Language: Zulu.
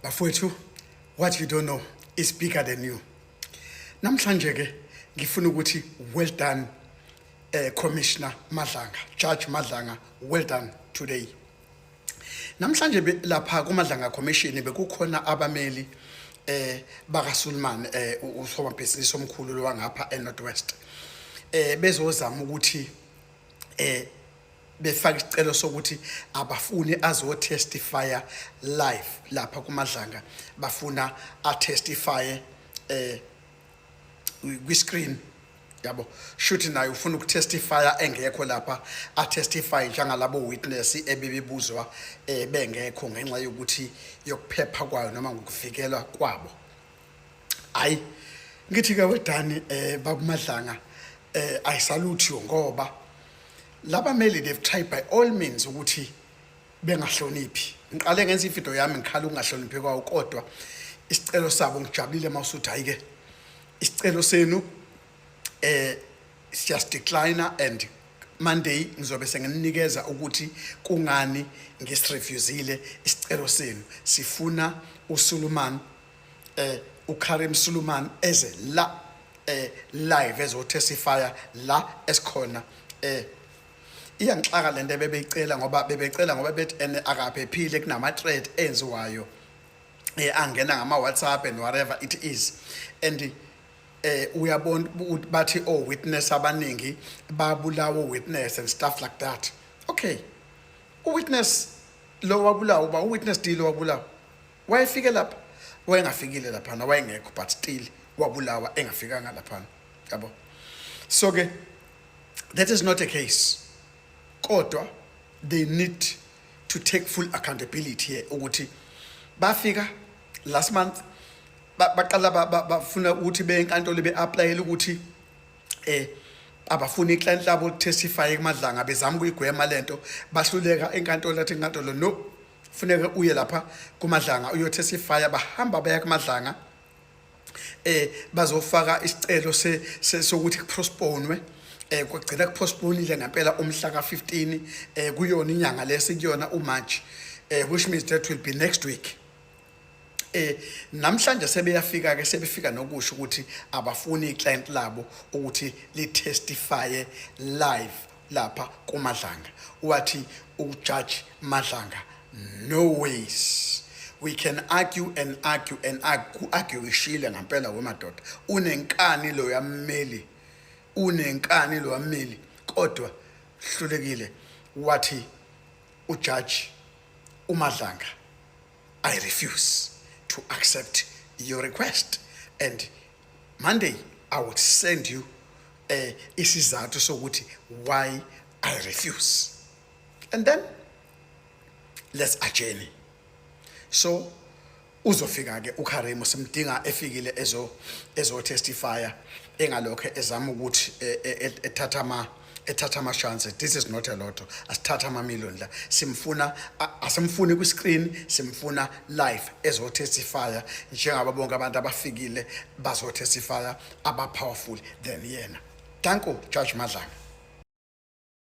Bafowethu, what you don't know is bigger than you. Namhlanje ke ngifuna ukuthi well done, Commissioner Madlanga, Judge Madlanga, well done today. Namhlanje lapha kuMadlanga Commission bekukhona abameli baka Sulman, usomabhizinisi omkhulu lo wangapha eNorth West, bezozama ukuthi befaka isicelo sokuthi abafuni azotestifya live lapha kuMadlanga, bafuna atestifye kwi-screen, yabo. Shuthi naye ufuna ukutestifya engekho lapha, atestify njengalabo witness ebebebuzwa bengekho ngenxa yokuthi yokuphepha kwayo noma ngokuvikelwa kwabo. Hayi, ngithi ke well done, babuMadlanga, I salute you, ngoba labameli, they've tried by all means ukuthi bengahloniphi. Ngiqale ngenza ivideo yami ngikhala ukungahloniphi kwawo, kodwa isicelo sabo ngijabulile mawusuthi hayi ke, isicelo senu siyas-decline and Monday ngizobe senginikeza ukuthi kungani ngisirefusile isicelo senu. Sifuna uSuluman, uKarim Suluman, eze la live ezotestifya la esikhona. Iyangixaka lento ebebeyicela, ngoba bebecela ngoba bethi ene akaphephile, kunama threat enziwayo angena ngama WhatsApp and whatever it is, and uyabona ukuthi bathi oh, witness abaningi babulawa, witness and stuff like that. Okay, uwitness lo wabulawa uba uwitness D lo wabulawa wayefike lapha, wayengafikile laphana, wayengekho, but still wabulawa engafikanga laphana, yabo. So ke that is not a case, kodwa they need to take full accountability here ukuthi bafika last month, baqala bafuna ukuthi beye enkantolo, be-applyele ukuthi abafuna iclient labo testify kuMadlanga, bezama ukuyigwema lento, bahluleka enkantolo. Athi inkantolo, "No, funeka uye lapha kuMadlanga uyotestify." Bahamba baya kuMadlanga, bazofaka isicelo sokuthi kupostponewe. Kwagcina kupostponile ngempela umhla ka15 kuyona inyanga lesikuyona uMarch, which means that will be next week. Namhlanje sebeyafika ke, sebefika nokusho ukuthi abafuni iclient labo ukuthi li testify live lapha kuMadlanga. Wathi uJudge Madlanga, "No ways." We can argue and argue and argue, argue ishile ngempela wemadoda. Unenkani lo yammeli, unenkani lo yammeli, kodwa hlulekile. Wathi uJudge uMadlanga, "I refuse to accept your request. And Monday, I would send you isizathu sokuthi why I refuse. And then let's adjourn." So uzofika ke uKarim, simdinga efikile ezo testifya, engalokho ezama ukuthi ethatha ama chances. This is not a lotto, asithatha ama million la. Simfuna, asimfuni ku screen, simfuna live ezotestifya njengabo bonke abantu abafikile bazotestifya aba powerful than yena. Danko, Judge Madlanga.